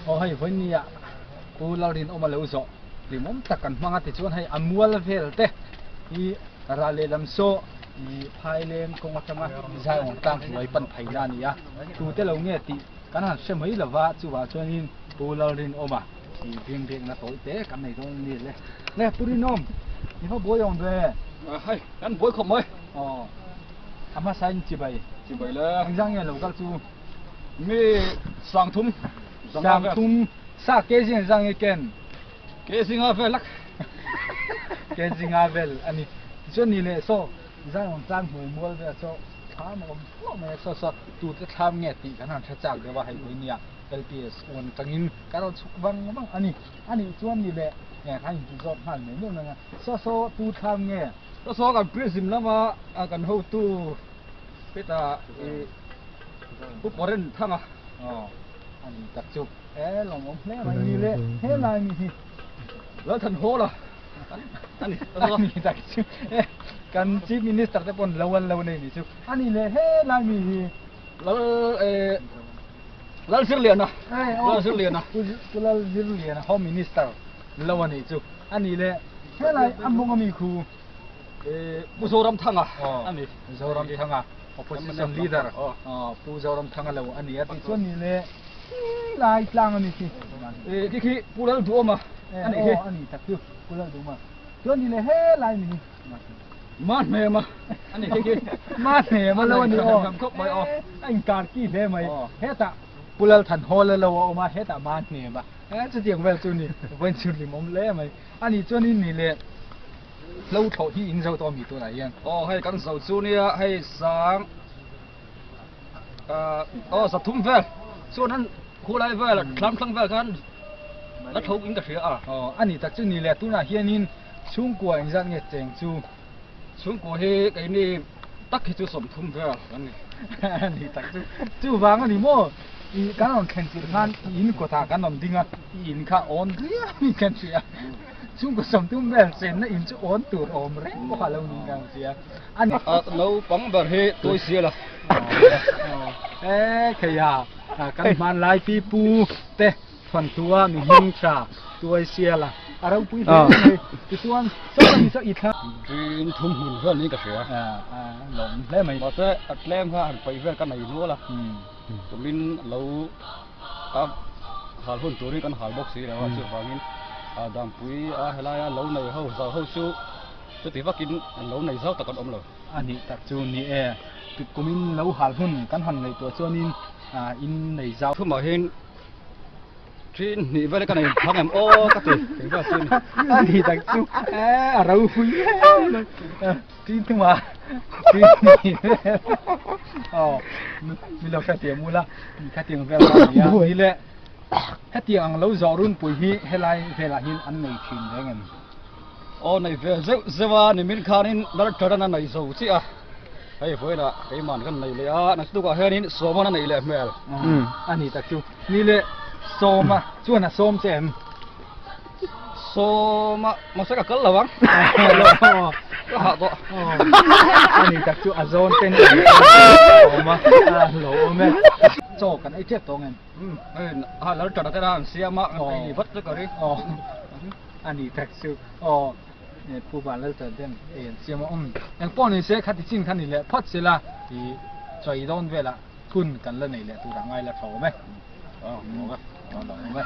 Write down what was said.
Aw hei vawinia Pu Lalrinawma lo zawh hlimawm tak kan hmang a tichuan hei a mual vel te hi ral lehlam saw ih phaileng kawng atanga Zion tlang hnuai pan phei na a ni a tute lo nge tih kan han hre mai lova chuvang chuanin Pu Lalrinawma ih biangbiakna tawi te kan nei dawn a ni le. Le Pu Rinawm i va buai awm ve? Hei kan buai khawp mai. Aw a hmasa in chibai. Chibai le. Engzah nge lo kal chu? Mi sangthum sangthum sa ke zing zang i ken ke zinga vel lak ke zinga vel ani tichuan ni leh saw Zion tlang hnuai mual vel saw thlam a awm thlawh mai a saw saw tute thlam nge tih kan han hre chak deuh a hei pawh nia LPS uan atangin kan rawn chhuk vang vang ani anih chuan ni leh kan inti zawt nghal mai mai mai a saw saw tu thlam nge saw saw kan prism lama kan hotu hetah ih Pu Pawren Thanga. Aw, a ni tak chu. E lawmawm hle mai ni le, he lai mi hi. Lalthan Hall a a ni. A ni tak chu. E kan Chief Minister te pawn lo an lo nei ni chu. A ni le, he lai mi hi. Lal e Lalzirliana. Lalzirliana. Pu Lalzirliana Home Minister lo a nih chu. A ni le, he lai a mawng ami khu. Pu Zoramthanga a ni. Zoramthanga opposition leader Pu Zoramthanga lo a ni a tih chuan ni le lai tlang a ni khi. Khi khi Pu Lalduhawma a nih khi. A ni tak chu Pu Lalduhawma. Chuan ni le he lai mi hi. Mahnema a ni khi khi. Mahnema lo a ni aw. Khawp mai aw. A inkar ki hle mai. Hetah Pu Lalthanhawla lo a awm a, hetah Mahnema. Chutiang vel chu ni vawiin chhun hlimawm hle mai. A nih chuan in ni le. Hlo thlawh hi in zo tawh ami tunah hian? Aw hei kan zo chu nia hei sang aw zathum vel chuan an khulai vel thlam thlang vel khan la tho in ka hria a. Aw a ni tak chu ni le tunah hianin chhungkua engzat nge cheng chu? Chhungkua hi keini tak hi chu 30 vel kan ni. A ni tak chu chuvang a ni maw? I kan rawn thlen tirh khan i in kawtah kan rawn ding a i in kha awn riau in kan hria. Chhungkaw 30 vel chenna in chu awn tur awm reng bawk a lo ni ngang sia. A naupang ber hi tuai sial a. E kheia kan hmanlai pi pu te thawntua mi hming tha tuai sial a. A ropui hle mai. Tichuan saw lam saw i thla. Rin thum hmun vel niin ka hria. Lawm hle mai. Mahse a tlem kha han paih vel ka nei nual a. Tumin lo a hal hun turin kan hal bawk si lo a, chuvangin Dampui a helaia lo nei ho zau ho chu chuti vakin an lo nei zau tak an awm lo. A nih tak chu ni e, kumin lo hal hun kan han ngaihtuah chuanin in nei zau. Thumah hian Thin hnih vel ka nei phang em aw ka ti eng vel chu ni. A nih tak chu e a ropui hle mai. Thin thuma thin hnih vel aw mi lo hrethiam ula khatiang vel kha a ni a. Ni le hetiang ang lo zawh runpui hi helai velah hian an nei thin reng em? Aw nei ve zeuh zeuh a nimin khanin Lalṭharan a nei zo chiah a. Hei vawiinah keiman kan nei leh a, naktukah hianin Sawman a nei leh hmel. A ni tak chu. Ni leh Sawma chuan a sawm che em? Sawma mahse ka kal lo ang. Ka hah tawh. A ni tak chu a zawn ten a ni Sawma a lo awm e. Chaw kan ei tep tawh ang em? Hei a lal ṭan te an siam a, an ei vat vek a ri. A ni tak chu. Aw. Pu Van Lalṭan ten ei an siam a awm. Eng pawh ni se khati chin kha ni leh phawt sela i chawi dawn velah hun kan la nei leh tur a ngai la tha awm e. Aw, awm e.